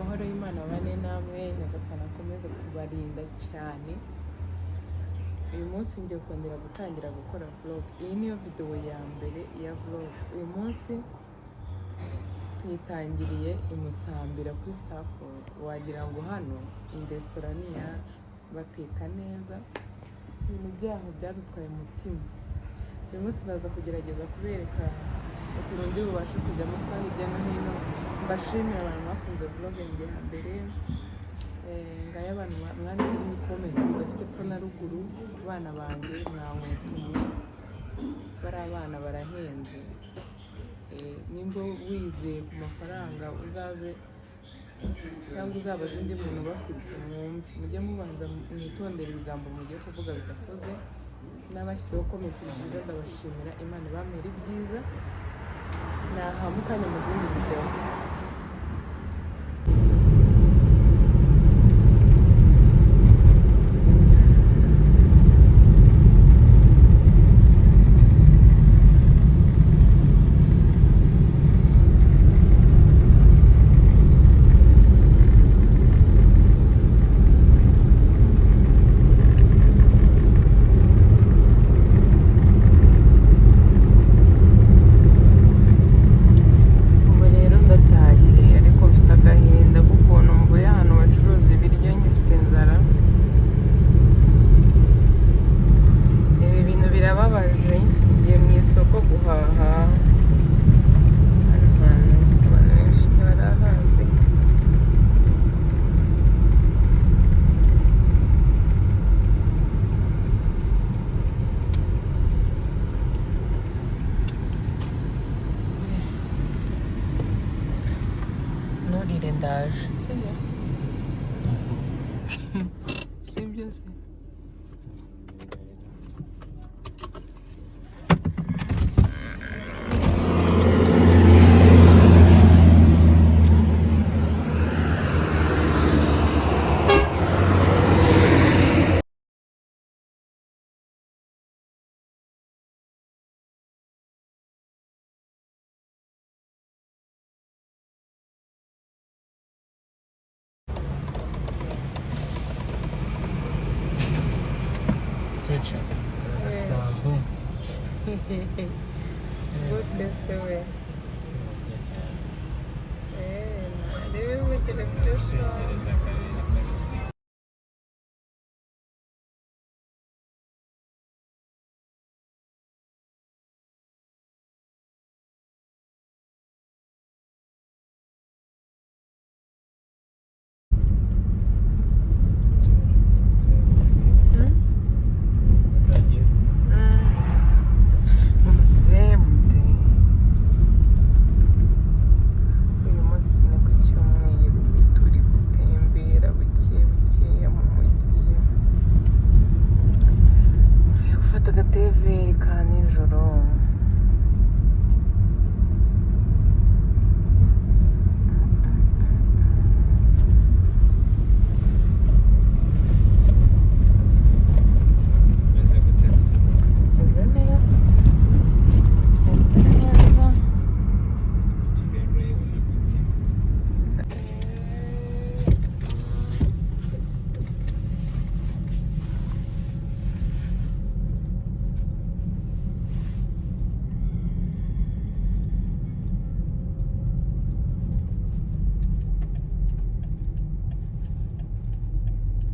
Amahoro y'Imana abane namwe, Nyagasani akomeze kubarinda cyane. Uyu munsi ngiye kongera gutangira gukora vlog. Iyi niyo video ya mbere ya vlog. Uyu munsi tuyitangiriye i Musambira kuri Stafford. Wagira ngo hano iyi resitora ni iyacu, bateka neza, ibintu byaho byadutwaye umutima. Uyu munsi ndaza kugerageza kubereka utuntu ndi bubashe kujyamo twa hirya no hino. Mbashimira abantu bakunze vlog yanjye ya mbere. Ngayo abantu mwanditse muri comment mudafite epfo na ruguru ku bana banjye, mwankweto mwe, bari abana barahenze. Nimba wizeye ku mafaranga uzaze cyangwa uzabaze undi muntu ubafite, mwumve, mujye mubanza mwitondere ibigambo mugiye kuvuga bidafuze. N'abashyizeho comment nziza ndabashimira, Imana ibamere ibyiza. Nahamukanye mu zindi video. Ubu rero ndatashye, ariko mfite agahinda k'ukuntu mvuye ahantu bacuruza ibiryo nkifite inzara. Ibi bintu birababaje. Ngiye mu isoko guhaha. Hano hantu abantu benshi ntibarahazi. Nturire, ndaje, sibyo? Sibyo se? Keca, agasambu. Gute se we? Rebe mugere kuri Tekereza kabiri. Watangiye? Muzembe. Uyu munsi ni ku cyumweru, turi gutembera buke bukeya mu mujyi. Mvuye gufata agateveri ka nijoro. Umeze gute se? Meze neza, meze neza. Kigali urayibona gute?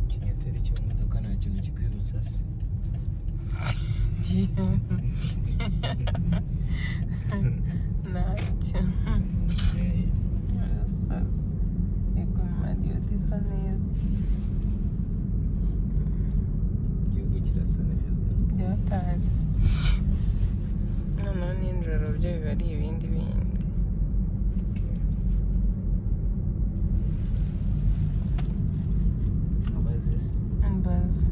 Ikinyoteri cyo mu modoka nta kintu kikwibutsa se? Ntacyo. Arasaze. Yego, Marriott isa neza. Igihugu kirasa neza. Byataje. Noneho nijoro byo biba ari ibindi bindi. Abaze se? Mbaza,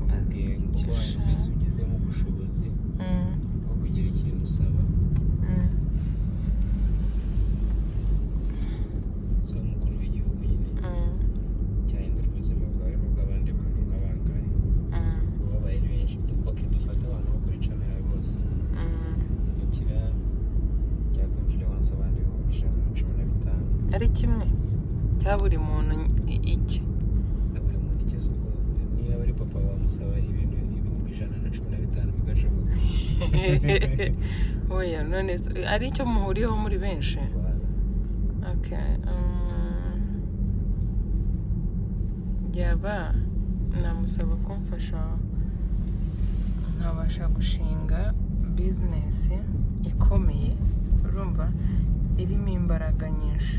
mbaza. Ubwiye Icyo ngo ubaye ushaka. mbese ugizemo ubushobozi bwo kugira ikintu usaba, usaba umukuru w'igihugu nyine, cyahindura ubuzima bwawe n'ubw'abandi bantu nka bangahe? Ubabaye. Ari kimwe cya buri muntu icye. Na buri muntu igeze ubwo, niba ari papa wamusaba ibintu 115,000 bigashoboka. Oya, none se ari icyo muhuriyeho muri benshi? Voilà. Okay. Byaba namusaba kumfasha nkabasha gushinga business ikomeye, urumva, irimo imbaraga nyinshi.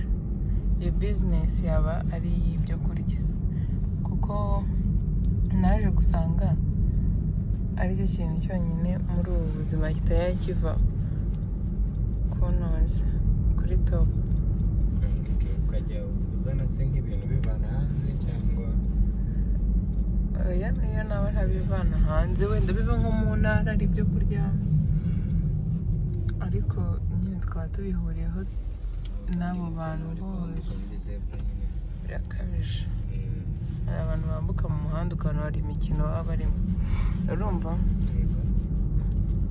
Iyo business yaba ari iy'ibyo kurya, kuko naje gusanga aricyo kintu cyonyine muri ubu buzima kitajya kiva kunoza kuri top. Okay, ukajya uzana se nk'ibintu bivana hanze cyangwa? Oya, niyo naba ntabivana hanze, wenda biva nko mu ntara ari ibyo kurya, ariko nyine twaba tubihuriyeho n'abo bantu bose. Muri zebra nyine. Birakabije. Hari abantu bambuka mu muhanda ukabona hari imikino baba barimo, urumva? Yego.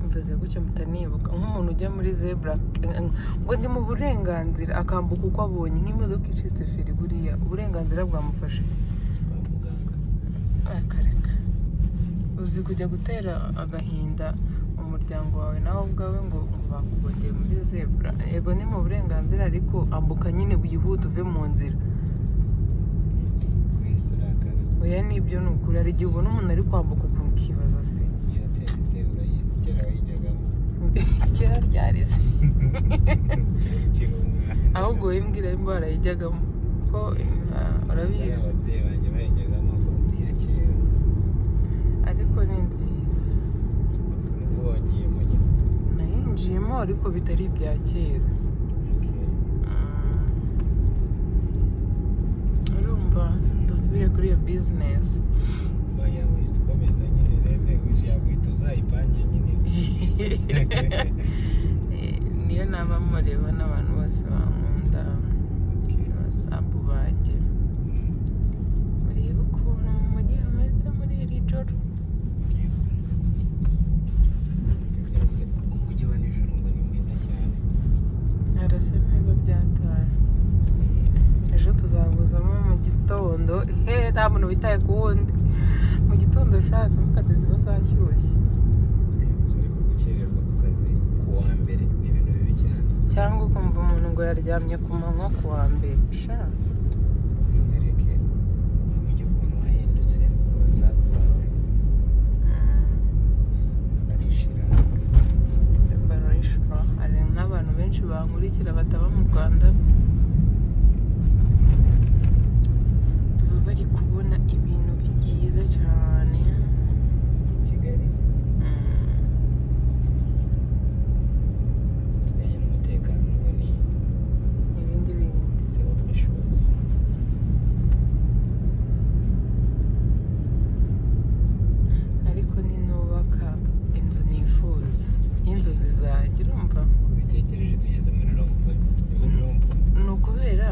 Mvuze gutyo mpita nibuka nk'umuntu ujya muri zebra ngo ndi mu burenganzira, akambuka uko abonye, nk'imodoka icitse feri. Buriya uburenganzira bwamufashe Kwa muganga. Akareka, uzi kujya gutera agahinda umuryango wawe nawe ubwawe ngo bakugongeye muri zebra. Yego, ni mu burenganzira, ariko ambuka nyine wihute uve mu nzira. Kuri iyi urakara. Oya, nibyo, ni ukuri. Hari igihe ubona umuntu ari kwambuka ukuntu ukibaza se. Iyo hoteli se urayizi? Kera wayijyagamo. Kera ryari se? Kera ukiri umwana. Ahubwo wowe mbwira nimba warayijyagamo ko urabizi. Kera ababyeyi banjye bayijyagamo, ko ndi iya kera. Ariko ni nziza. Nubwo wagiyemo nyine. Nayinjiyemo ariko bitari ibya kera. Okay. Urumva, dusubire kuri iyo business. Oya, wahise ukomeza nyine reze yaguhita uzayipange nyine. Niyo naba mureba n'abantu bose bankunda, Okay. abasabu banjye, murebe ukuntu mu mujyi hameze muri iri joro. Yego. Umujyi wa nijoro ngo ni mwiza cyane. Harasa neza byataye. Ejo tuzaguzamo mu gitondo. He, nta muntu witaye ku wundi mu gitondo. Sha, simukadi ziba zashyushye. Ariko gukererwa ku kazi ku wa mbere ni ibintu bibi cyane. Cyangwa ukumva umuntu ngo yaryamye ku manywa ku wa mbere, sha. Zimwereke umujyi ukuntu wahindutse, abasabu bawe barishira. Barishura. Hari n'abantu benshi bankurikira bataba mu Rwanda, baba bari kubona ibintu byiza cyane. I Kigali. Kijyanye n'umutekano ubu ni Ibindi bindi. C'est autre chose. Ariko ninubaka inzu nifuza y'inzozi zanjye, urumva? Kubitekereje tugeze muri rond-point, ni muri rond-point. Ni ukubera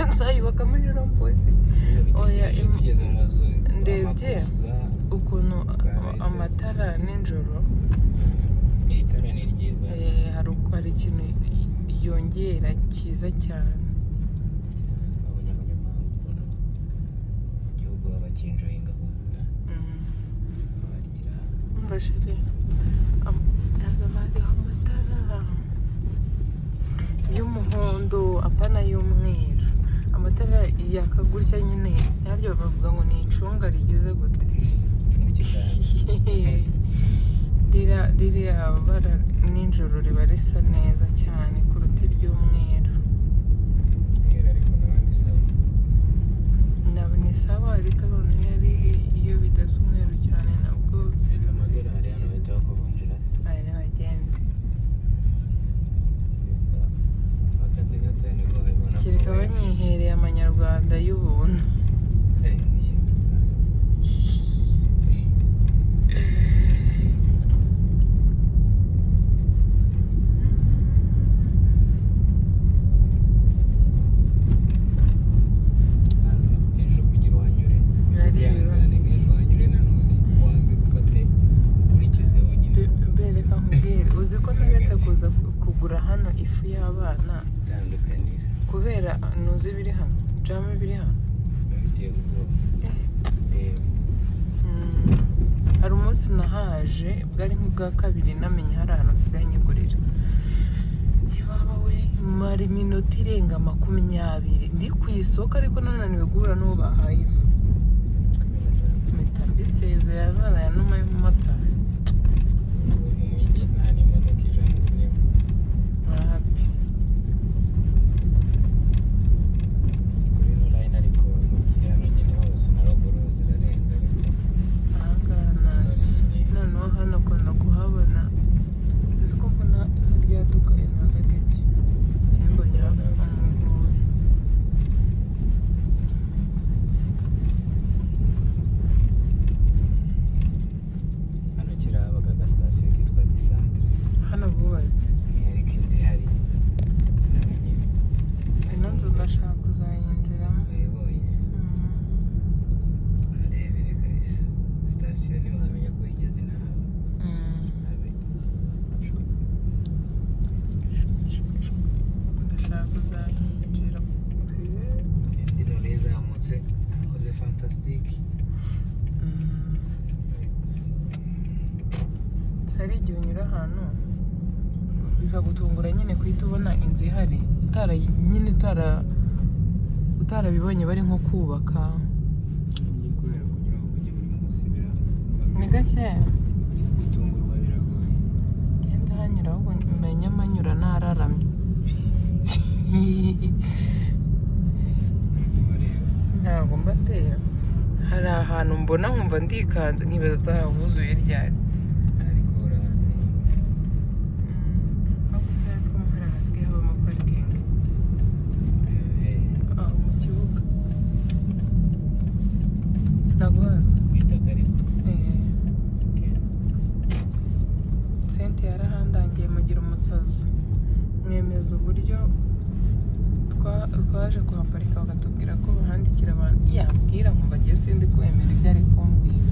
nzayubaka muri rond-point se? Oya, Ubitekereje tugeze mu mazu. Ndebye Amakuza. ukuntu amatara nijoro. Itara ni ryiza. Hari ikintu yongera cyiza cyane. Babonye abanyamahanga ukuntu igihugu baba bakinjoyinga, bagira. Umva chéri, hazaba hariho amatara y'umuhondo, apana y'umweru, amatara yaka gutya nyine. Yaryo bavuga ngo ni icunga rigize gute? Mu kiganza. Ririya bara nijoro riba risa neza cyane kuruta iry'umweru. Umweru ariko nawe ni sawa. Nabo ni sawa, ariko noneho yari iyo bidasa umweru cyane nabwo. Ufite amadolari hano, bahita bakuvunjira se? Aya bagende. Akazi gato nibwo babibona ko Kereka bayafite. banyihereye amanyarwanda y'ubuntu. Eh, ishyamba kandi. Hano ejo kugira uhanyure, ejo Ari uzihangane, nk'ejo uhanyure nanone uwa mbere ufate ukurikizeho nyine. Bereka nkubwire, uzi ko ntaretse kuza kugura hano ifu y'abana Itandukanira. kubera Kubera ntuzi ibiri hano, jam biri hano. Biba biteye ubwoba. Reba. Hari umunsi nahaje, bwari nk'ubwa kabiri namenye hari ahantu nsigaye nyigurira. Ibaba we, mara iminota irenga 20 ndi ku isoko, ariko nananiwe guhura n'uwo bahaye ifu, mpita mbisezera mwana ya numa y'umumotari. Ubu mu mujyi nta n'imodoka 100 zirimo. Wapi. Kuri ino line, ariko mu gihe hano nyine hose na ruguru zirarenga, ariko Ahangaha nazi. line. Noneho hano ukunda kuhabona, uzi ko mbona rya duka? Ntabwo ari ryo mbonye hafunguye. Hano kera habaga agasitasiyo kitwa Disantere. Hano bubatse. Ariko inzu ihari nawe nyine. Ino nzu ndashaka kuzayinjiramo. Wayibonye? Ndebere kabisa, sitasiyo ntiwamenya ko yigeze inahaba. Habe. Shwi. Ndashaka kuzahinjira. Indi none izamutse hoze fantastique. Si ari igihe unyura ahantu bikagutungura nyine guhita ubona inzu ihari utara nyine utarabibonye bari nko kubaka. Ngiye kubera kunyura mu mujyi buri munsi Ni gakeya. Gutungurwa biragoye. Genda hanyura ahubwo menye amanyura nararamye. Wareba. Ntabwo mbatera, hari ahantu mbona nkumva ndikanze, nkibaza huzuye ryari. Ariko urahazi. Aho gusa two muhara hasigaye habamo parikingi. Aho mu kibuga ntabwo haza. Ku itaka ariko. Okay. Sente yarahandangiye mugira umusazi, mwemeza uburyo twaje kuhaparika bakatubwira ko bahandikira abantu. Yambwira nkumva agiye, sindi kwemera ibyo ari kumbwira.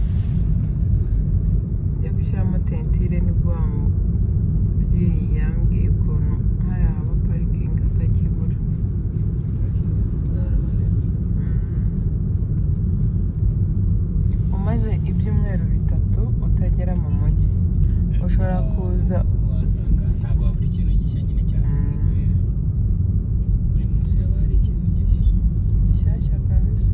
Njya gushyiramo teinture, nibwo wa mubyeyi yambwiye ukuntu hari ahaba parikingi zitakibura. Parikingi zarabonetse. Umaze ibyumweru 3 utagera mu mujyi, ushobora kuza. Wasanga ntabwo wabura ikintu gishya nyine cyafunguye. Buri munsi haba hari ikintu gishya. Gishyashya kabisa.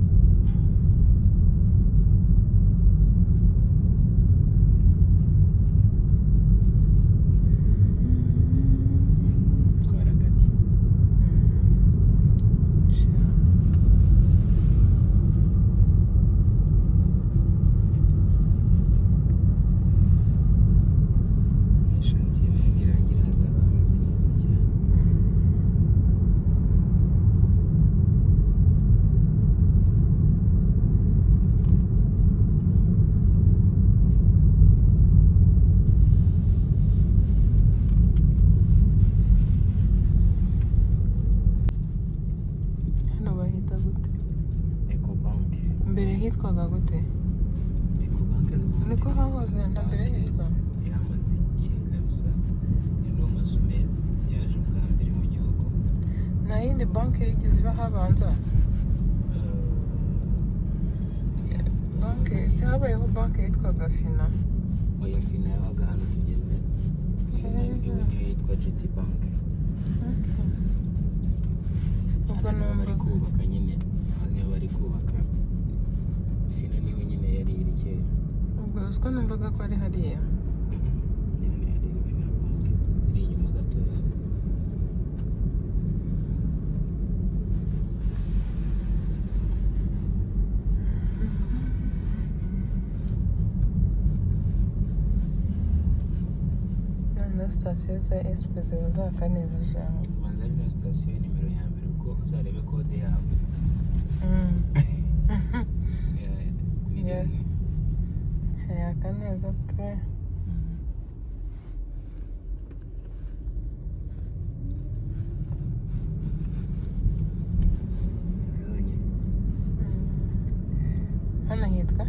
Twarakatiwe. Sha. Chantier nayo nirangira hazaba hameze neza cyane. Hano bahita gute? Ecobank. Mbere hitwaga gute? Ecobank ni Niko hahoze na mbere hitwa. Yamaze igihe kabisa, ni no mazu meza yaje bwa mbere mu gihugu. Nta yindi banki yigeze iba habanza? Banki si habayeho banki yitwaga Fina? Oya, Fina yabaga hano tugeze. Fina iwe niyo yitwa GT Bank. Ubwo Hano niho bari numva kubaka nyine, hano niho bari kubaka. Fina niho nyine yari iri kera. Ubwo uziko numvaga ko ari hariya. Ni hano hari Fina Bank iri inyuma gatoya. Noneho sitasiyo za SP ziba zaka neza jambo. Ubanza ari nayo sitasiyo nimero ya mbere, kuko uzarebe kode yabo. Ni 1. Yaka neza pe. Ubibonye? Hano hitwa?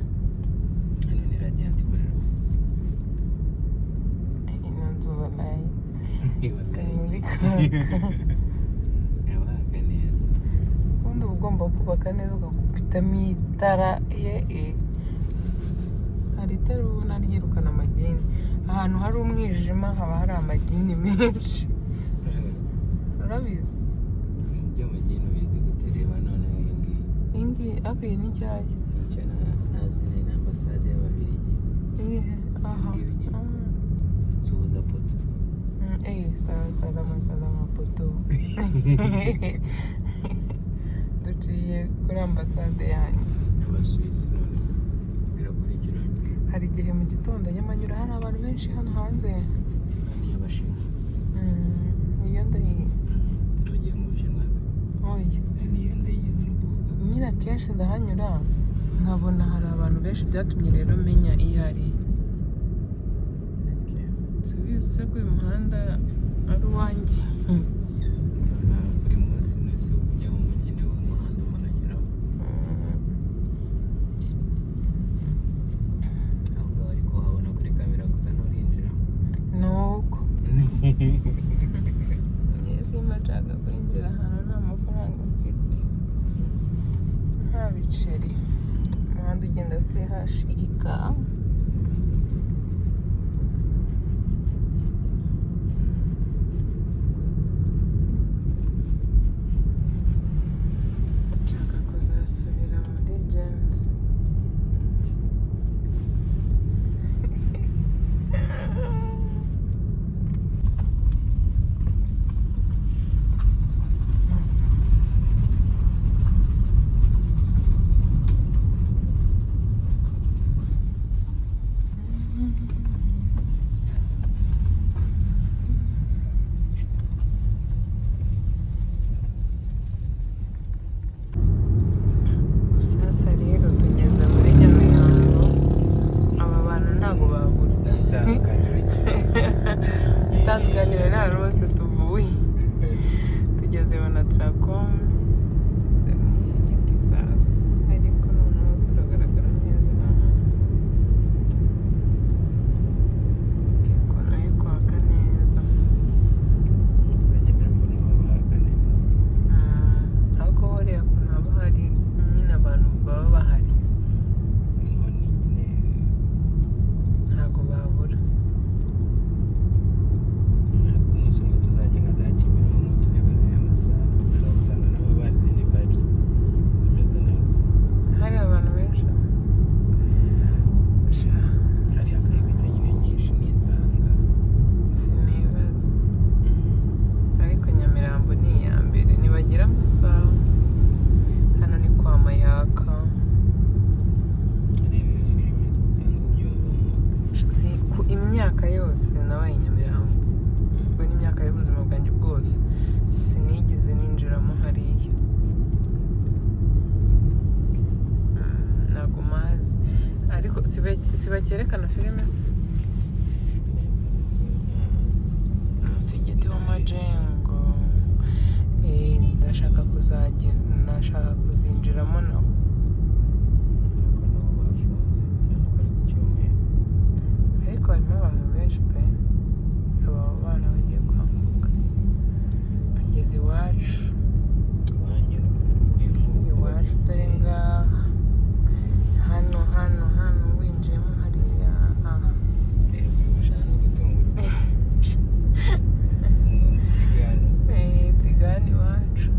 Hano ni Radiant ikorera. Ino nzu barayi Watari muri iki? kaka. Yabaka neza. ugomba kubaka neza, ugakubitamo itara. Ye hari itara ubona ryirukana amagini. Ahantu hari umwijima haba hari amagini menshi, urabizi? By'amagini ubizi gute? Reba noneho iyi ngiyi. Iyi ngiyi, ariko iyi ni nshyashya. Nicyo nazi ni ambasade y'Ababiligi. Iyihe? Aha? Ngiyi nyine. Ah. Suhuza poto. Sawa, salama salama poto. Duciye kuri ambasade yanyu. Y'Abasuwisi. None birakurikiranye. Hari igihe mu gitondo nyamanyura hari abantu benshi hano hanze. Ni iy'Abashinwa. Iyo ndayizi. Wagiye mu Bushinwa? Oya. Niyo ndayizi, ni ukuvuga. Nyine akenshi ndahanyura nkabona hari abantu benshi, byatumye rero menya iyo ari. Subizi se ko uyu muhanda ari uwanjye? Urabona buri munsi nese ujya mu mujyi niwo muhanda umuntu anyuramo. Aho ngaho ariko uhabona kuri kamera gusa, nturinjiramo. Nuko njye simba nshaka kwinjira ahantu nta mafaranga mfite, nta biceri. Umuhanda ugenda CHIK. Nshaka kuzasubira muri James. Sasa rero tugeze muri Nyamirambo. Aba bantu ntabwo babura. Itandukaniro nyine. Itandukaniro ni ahantu hose tuvuye. Tugeze Onatracom, dore umusigiti sasa, ariko noneho wose uragaragara neza aha. Ikono yo kwaka neza. Nyamirambo niho haba neza. Ariko hariya kuntu haba hari nyine abantu baba bahari. Niho ni nyine. Ntabwo babura. Umunsi umwe tuzajya nka za Kimironko turebe aya masaha, ushobora gusanga nabo bari izindi vibes zimeze neza. Hari abantu benshi. Sha, hari activity nyine nyinshi n'izanga. Sinibaza, ariko Nyamirambo ni iya mbere, ntibagira amasaha. Hano ni kwa Mayaka. Reba iyo filime cyangwa ubyumva mu Si ku imyaka yose nabaye i Nyamirambo, ubwo ni imyaka y'ubuzima bwanjye bwose, sinigeze ninjiramo hariya. Ntabwo mpazi, ariko si bakerekana filime se? Umusigiti w'Amajengo. Ndashaka kuzagira, ndashaka kuzinjiramo nawo. Ariko nabo bafunze cyane ko ari ku cyumweru. Ariko harimo abantu benshi pe. Aba bana bagiye kwambuka, tugeze iwacu. Iwanyu ku ivuko? Iwacu, dore ngaha, hano hano hano winjiyemo hariya aha. Reba, ushaka no gutungurwa umuntu usigaye hano. Nsigane iwacu.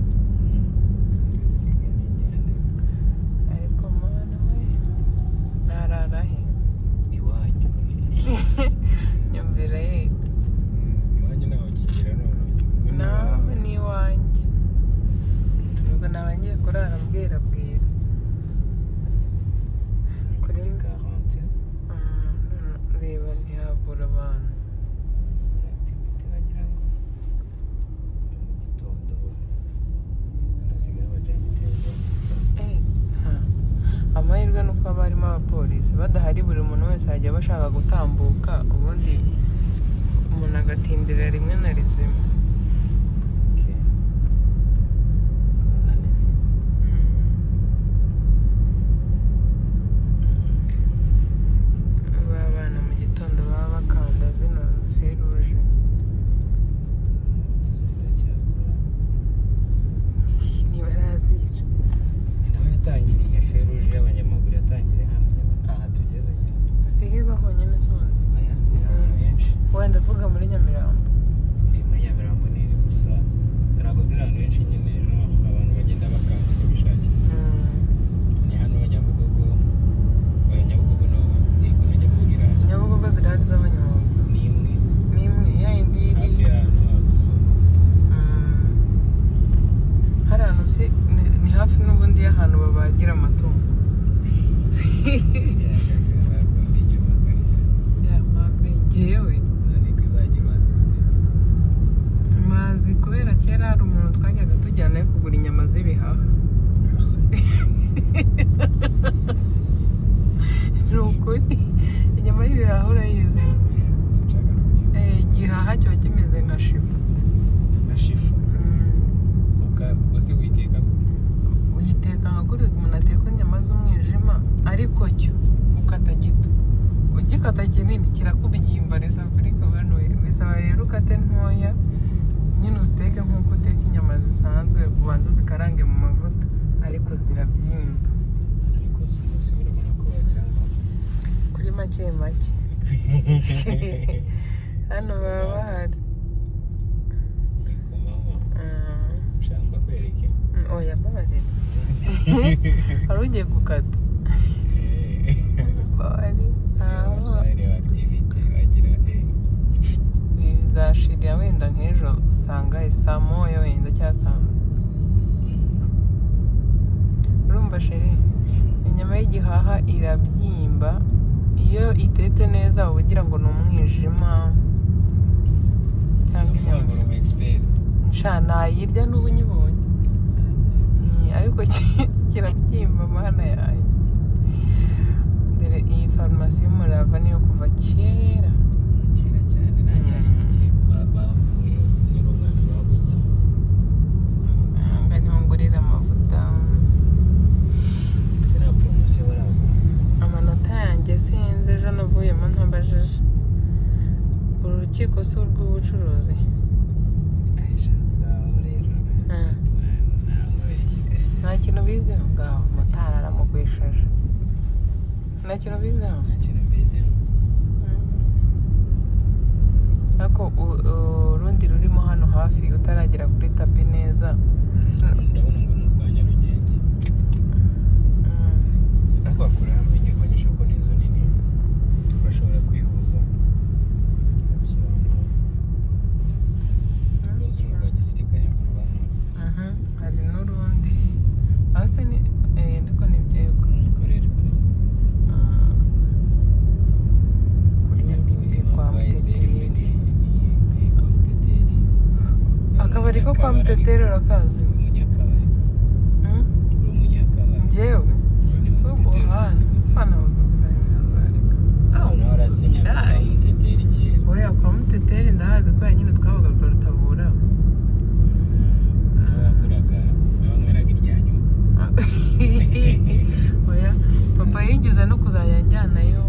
Usigaye nigende. Ariko mana we, narara he? Iwanyu. Nyumvira ye. Iwanyu ntawe ukigera none. Nawe ni iwanjye, ubwo naba ngiye kurara mbwira bwira. Kuri 40. Reba, ntihabura abantu. Muri activity wagira ngo ni mu gitondo, hano hasigaye abajya mu gitondo. Ha. Amahirwe ni uko haba harimo abapolisi. Badahari buri muntu wese yajya aba ashaka gutambuka, ubundi umuntu agatindira rimwe na rizima. Okay. Kwa Annette. Ba bana mu gitondo baba bakanda zino feruje. Ziracyakora. Ntibarazica. Yatangiriye feruje y'abanyamaguru, yatangiriye hano aha tugeze nyine. Si hiba honyine zundi? Aya ni ahantu henshi. Wenda uvuga muri Nyamirambo. Iri muri Nyamirambo ntiri gusa, ntabwo ziri ahantu henshi nyine, genre abantu bagenda bakanguka bishakiye. Ni hano Nyabugogo, oya, Nyabugogo naho yego, na Nyabugogo irahari. Nyabugogo zirahari z'abanyamaguru. Ni imwe. Ni imwe ya yindi iri Hafi y'ahantu haza isoko. Hari ahantu se ni hafi n'ubundi y'ahantu babagira amatungo. Yashatse bakunda inyama kabisa. Njyewe None ku ibagiro bazi guteka? Mazi, kubera kera hari umuntu twajyaga tujyanayo kugura inyama z'ibihaha. Ni ukuri, inyama y'ibihaha urayizi? Sinshaka no kuyiba. Igihaha kiba kimeze nka shifu. Nka shifu? Ubwo se witeka gute? Uyiteka nka kuri umuntu ateka inyama z'umwijima, ariko cyo ukata gito. Ugikata kinini kirakubyimba, isafuriya ikabanuye. Bisaba rero ukate ntoya nyine, uziteke nk'uko uteka inyama zisanzwe, ubanza uzikarange mu mavuta, ariko zirabyimba. Hano ni Cosmos, urabona ko wagira ngo Kuri make make hano baba bahari. Ni ku manywa. Ushaka mbakwereke? Oya, mbabarira, wari ugiye gukata. Mbabarira. Ah. Reba activity bagira. Ibi bizashirira wenda nk'ejo usanga saa moya wenda cyangwa saa. Urumva chéri, inyama y'igihaha irabyimba. Iyo itetse neza uba ugira ngo ni umwijima cyangwa Ndavuga inyama. ngo uri umu expert. Sha, nayirya n'ubu nyibonye. Ariko kirabyimba, mana yanjye. Dore iyi farumasi y'Umurava niyo kuva kera. Kera cyane nanjye hari imiti bavuye niba umwana babuze. Nga niho ngurira amavuta. Ndetse nta poromosiyo baragura? Amanota yanjye sinzi, ejo navuyemo ntabajije. Uru rukiko si urw'ubucuruzi? Aho rero ntamubeshye kabisa. Nta kintu biziho. Ngaho motari aramugwishije. Nta kintu biziho. Nta kintu mbiziho. Ariko urundi rurimo hano hafi utaragera kuri tapi neza. Ndabona ngo ni urwa Nyarugenge. Ariko bakoreramo inyubako nyinshi kuko ni inzu nini, bashobora kwihuza babishyira ahantu hamwe. Urwo nzu ni urwa gisirikare rw'u Rwanda. Hari n'urundi aho se ni ariko ni ibyego. Imikorere pe. Kuri RP kwa Muteteri. Ni kwa Muteteri. Akabari ko kwa Muteteri urakazi? Umunyakabari. Uri umunyakabari. Njyewe subuhani fana. Noneho arasinya kwa Muteteri kera. Oya, kwa Muteteri ndahazi ko nyine twabaga rwa Rutabura. Nawe waguraga, nawe wanyweraga irya nyuma. Oya, papa yigeze no kuzajya ajyanayo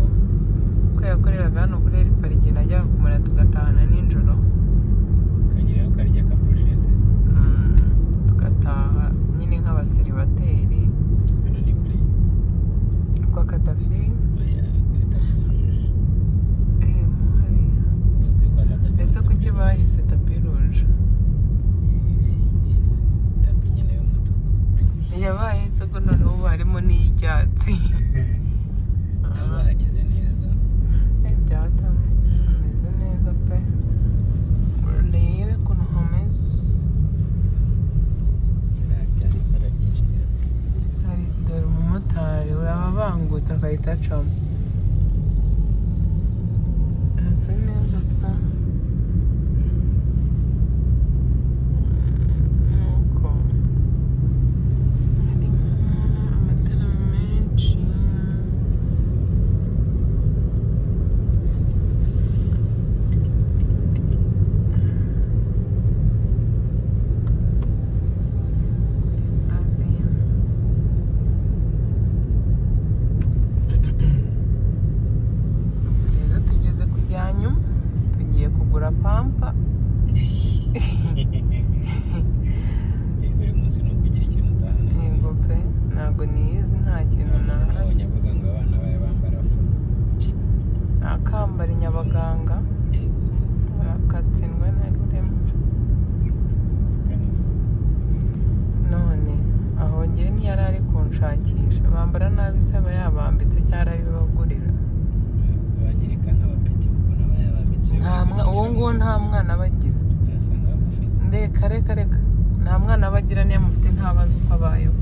ko yakoreraga hano kuri Eripari, igihe najyaga kumara tugatahana nijoro. Ukagerayo ukarya ka brochette. Tugataha nyine nk'abasiribateri. Hano ni kuri Kwa Kadafi. Oya, kuri tapis rouge. Mo hariya. Ese kwa Kadafi. Ese kuki bahise tapis rouge? Yes, tapis nyine y'umutuku. Yabaye inzoga, noneho ubu harimo n'iy'icyatsi. Nabo bahageze neza. Byatame hameze neza pe. Urebe ukuntu hameze. Hari itara ryinshi cyane. Hari, dore umumotari we aba abangutse agahita acamo. Hasa neza pe. Nuko harimo amatara menshi. Kuri sitade. Ubu rero tugeze ku rya nyuma, tugiye kugura. Bambara nabi se aba yabambitse cyangwa arabibagurira? Banyereka nk'abapeti ukuntu aba yabambitse. Uwo nguwo nta mwana aba agira. Yasanga abafite. Ndeka, reka reka, nta mwana aba agira. Niyo amufite ntabazi uko abayeho.